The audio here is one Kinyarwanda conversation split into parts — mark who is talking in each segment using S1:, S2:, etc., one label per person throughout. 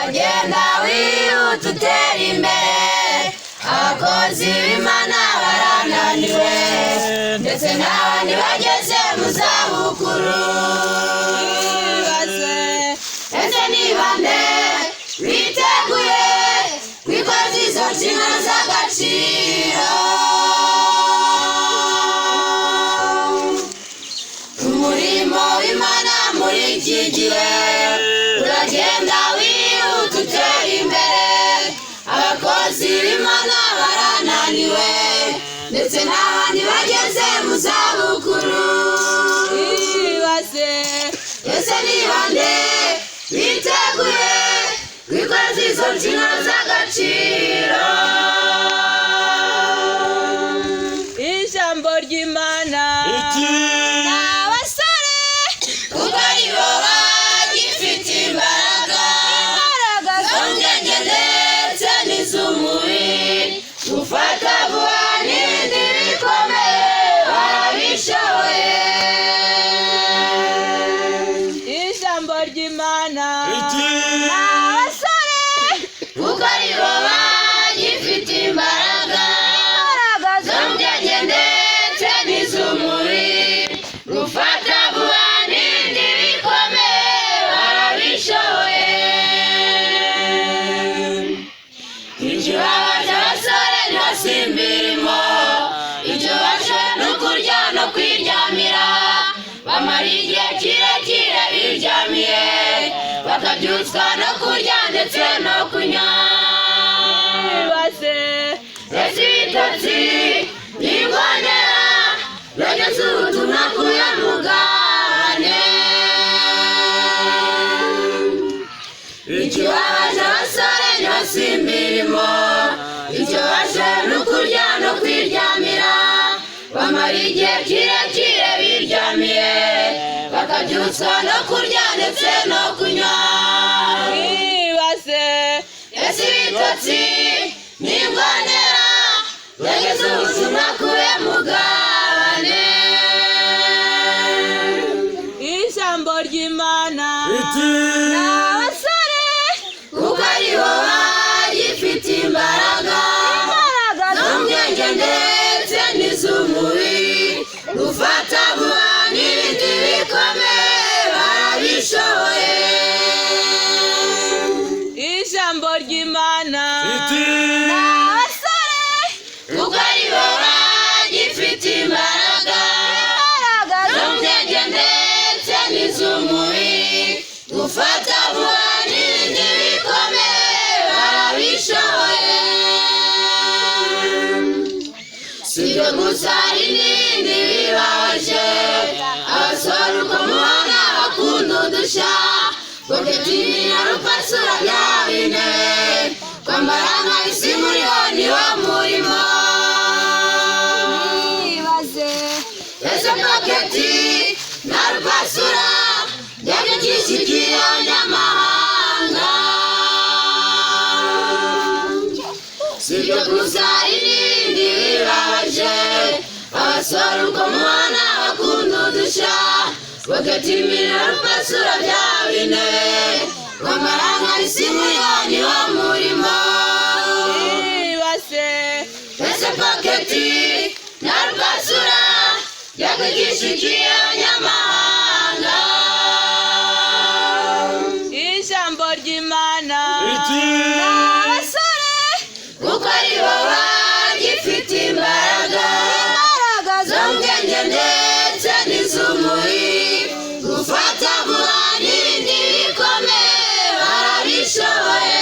S1: Uragenda wihuta utera imbere, abakozi b'Imana barananiwe, ndetse n'abandi bageze mu zabukuru.
S2: Ibaze.
S1: Ese ni bande biteguye kwikoza izo nshingano z'agaciro? Umurimo w'Imana muri iki gihe uragenda wihuta utera imbere, abakozi b'Imana barananiwe, ndetse n'abandi bageze mu zabukuru.
S2: Ibaze.
S1: Ese ni bande biteguye kwikoza izo nshingano z'agaciro?
S2: Ijambo ry'Imana.
S3: Iki.
S2: Abasore.
S1: Kuko aribo bagifite imbaraga
S2: Imbaraga.
S1: z'ubwenge ndetse n'iz'umubiri, gufata vuba n'ibindi bikomeye barabishoboye.
S2: Ijambo ry'Imana.
S3: Iki.
S2: Abasore.
S1: Kuko aribo bagifite imbaraga
S2: Imbaraga.
S1: z'ubwenge ndetse n'iz'umubiri, gufata vuba n'ibindi bikomeye barabishoboye. Ikibabaje abasore ntibasi imirimo, icyo bashoboye ni ukurya no kwiryamira. Bamara igihe kirekire biryamiye, bakabyutswa no kurya ndetse no kunywa.
S2: Ibaze.
S1: Ese ibitotsi n'ingonera bageze ubutumwa kuri mugabane? Ikibabaje abasore ntibasi imirimo, icyo bashoboye ni ukurya no kwiryamira. Bamara igihe kirekire biryamiye, bakabyutswa no kurya ndetse no kunywa.
S2: Ibaze.
S1: Ese ibitotsi n'ingonera bageze ubutumwa kuri mugabane?
S2: Ijambo ry'Imana.
S3: Iki.
S2: Abasore.
S1: Kuko aribo bagifite imbaraga
S2: Imbaraga.
S1: z'ubwenge ndetse n'iz'umubiri, gufata vuba n'ibindi bikomeye barabishoboye.
S2: Ijambo ry'Imana.
S3: Iki.
S2: Abasore.
S1: Kuko aribo bagifite imbaraga
S2: Imbaraga.
S1: z'ubwenge ndetse n'iz'umubiri, gufata vuba n'ibindi bikomeye barabishoboye. Si ibyo gusa, hari n'ibindi bibabaje. Abasore uko mubona bakunda udushya, boketini na rupasura byaba intebe, kwambara nka isi muriho niwo murimo.
S2: Ibaze.
S1: Ese paketi na rupasura byagukishikiye abanyamahanga? Si ibyo gusa, hari n'ibindi bibabaje. Abasore uko mubona bakunda udushya, boketi na rupasura byaba intebe, kwambara nka isi muriho niwo murimo.
S2: Ibaze.
S1: Ese paketi na rupasura byakwigishikiye abanyamahanga?
S2: Ijambo ry'Imana.
S3: Iki.
S2: Abasore.
S1: Kuko aribo bagifite imbaraga
S2: Imbaraga.
S1: z'ubwenge ndetse n'iz'umubiri, gufata vuba n'ibindi bikomeye barabishoboye.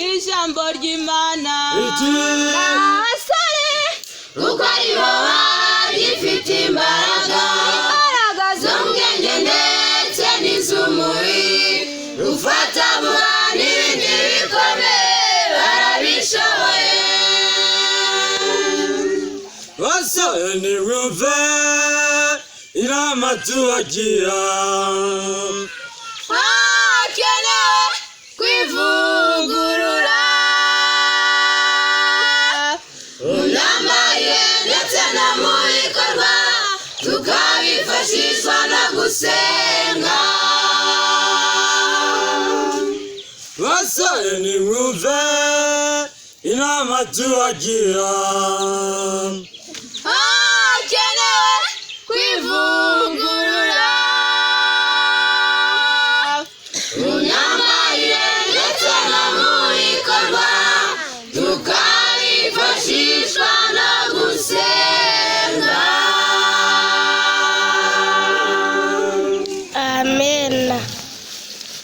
S2: Ijambo ry'Imana.
S3: Iki.
S2: Abasore.
S1: Kuko aribo bagifite imbaraga
S2: Imbaraga.
S1: z'ubwenge ndetse n'iz'umubiri, gufata vuba n'ibindi bikomeye barabishoboye.
S3: Basore nimwumve inama tubagira.
S2: Hakenewe kwivugurura
S1: mu myambarire ndetse no mu bikorwa, tukabifashishwa no gusenga.
S3: Basore nimwumve inama tubagira.
S2: Hakenewe kwivugurura.
S1: Mu myambarire.